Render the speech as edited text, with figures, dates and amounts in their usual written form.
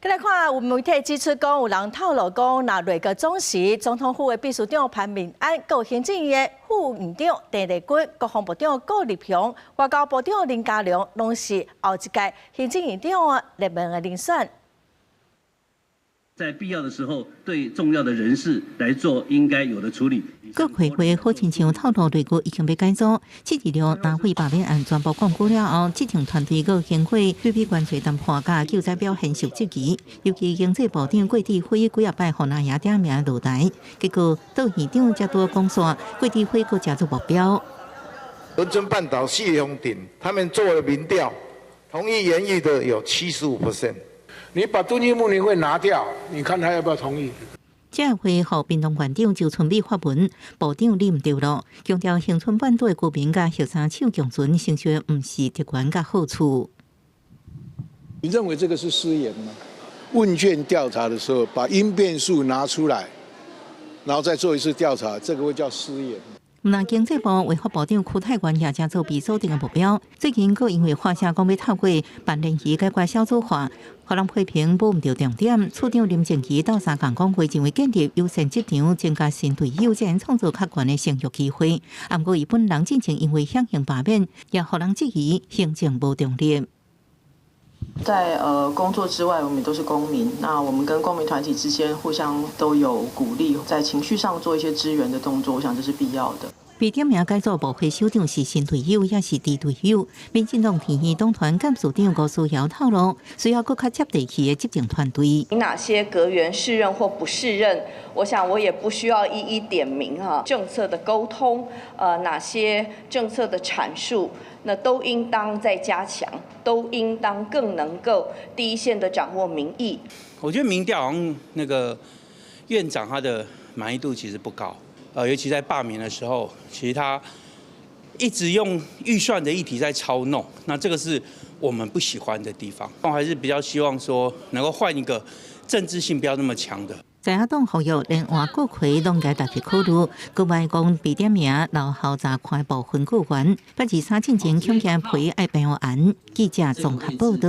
來看，有媒體指出講，有人透露講，若內閣總辭，總統府的秘書長潘孟安、閣有行政院的副院長鄭麗君、國防部長顧立雄、外交部長林佳龍，攏是後一屆行政院長熱門的人選。在必要的時候，對重要的人事來做應該有的處理。閣開會好親像透露內閣已經欲改組，7/26南非罷免案全部摃龜了後，執政團隊閣經過對美關稅談判佮救災表現受質疑，尤其經濟部長郭智輝幾仔擺予藍營點名落台，結果到院長才拄講煞，郭智輝閣成做目標。恆春半島謝長廷他們做了民調，同意研議的有75%。你把敦親睦鄰會拿掉，你看他要不要同意？這會予屏東縣長周春米發文，部長你毋著囉，強調恆春半島的居民佮學生手共存，承受的毋是特權佮好處。你認為這個是失言嗎？問卷調查的時候，把應變數拿出來，然後再做一次調查，這個會叫失言？毋但經濟部衛福部長邱泰源也成做被鎖定的目標。最近閣因為發聲講欲透過辦聯誼解決少子化，予人批評摸毋著重點。處長林靜儀鬥相共講話，認為建立優先職場、增加新隊友，才能創造較懸的生育機會。毋過伊本人進前因為響應罷免，也予人質疑行政無中立。在工作之外，我們都是公民。那我們跟公民團體之間互相都有鼓勵，在情緒上做一些支援的動作，我想這是必要的。被點名改組部會首長是新隊友，抑是豬隊友？民進黨天興黨團幹事長吳思瑤透露，需要閣較接地氣的執政團隊。哪些閣員適任或不適任？我想我也不需要一一點名哈。政策的溝通，哪些政策的闡述，那都應當再加強，都應當更能夠第一線的掌握民意。我覺得民調好像那個院長他的滿意度其實不高。尤其在罷免的時候，其實他一直用預算的議題在操弄，那這個是我們不喜歡的地方。我還是比較希望說能夠換一個政治性不要那麼強的。在野黨呼籲連換閣揆攏該特別考慮，閣外講被點名留後查看部分閣員，八二三進前恐驚皮愛平安。記者綜合報道。